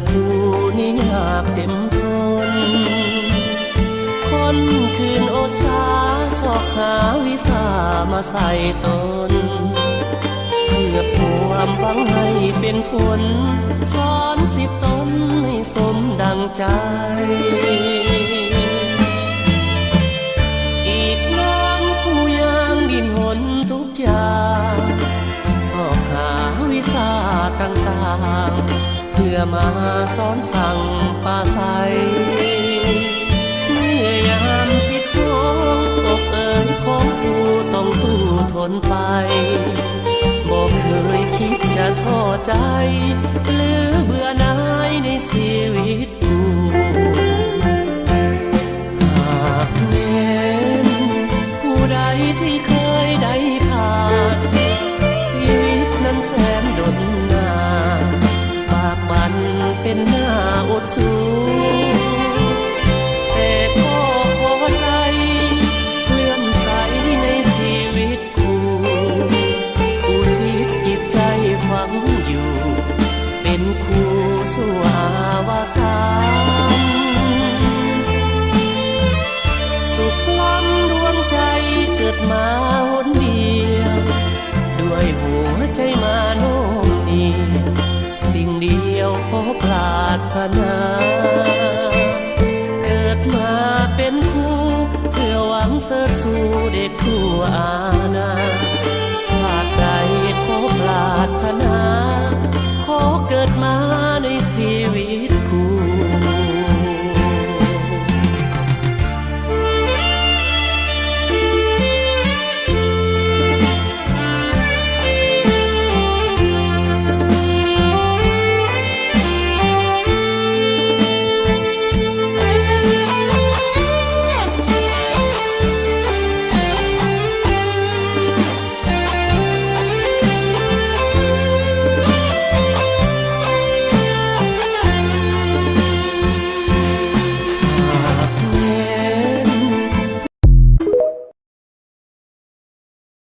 ຜູ້ນີ້ຍາກເຕັມທົນ ຄົນຄືນອົດສາ ຊອກຫາວິຊາມາໃສ່ຕົນ ເພື່ອຄວາມຫວັງໃຫ້ເປັນຜົນ ສອນສິດຕົນໃຫ້ສົມດັ່ງໃຈ. ອີກນານຜູ້ຍ່າງດີ້ນຮົນທຸກ ຢາກຊອກຫາວິຊາຕ່າງໆ ເພື່ອມາສອນສັ່ງປາໄສ ເມື່ອຍາມສິດຂອງ ອົກເອີຍຂອງຜູ້ຕ້ອງສູ້ທົນໄປ ບໍ່ເຄີຍຄິດຈະທໍ້ໃຈ ຫຼືເບື່ອໜ່າຍໃນຊີວິດ ຫາກແມ່ນຜູ້ໃດທີ່ເຄີຍໄດ້ຜ່ານ ຊີວິດນັ້ນແສນດົນນານ ປາກປັ່ນເປັນໜ້າອົດສູ ແຕ່ກໍພໍໃຈ ເລື່ອມໃສໃນຊີວິດ ຄູ່ ອຸທິດຈິດໃຈຝັງຢູ່ ເປັນຄູ່ສູ່ອາວະສັນ ສຸກລ້ຳດວງໃຈເກີດມາຫົນດຽວ ດ້ວຍຫົວໃຈມາໂນ້ມນຽວ ສິ່ງດຽວຂໍປາດຖະໜາ ເກີດມາເປັນຄູ່ ເພື່ອຫວັງເສີດສູ່ເດັກຄູ່ອານາ ຊາດໃດຂໍປາດຖະໜາ ຂໍເກີດມາ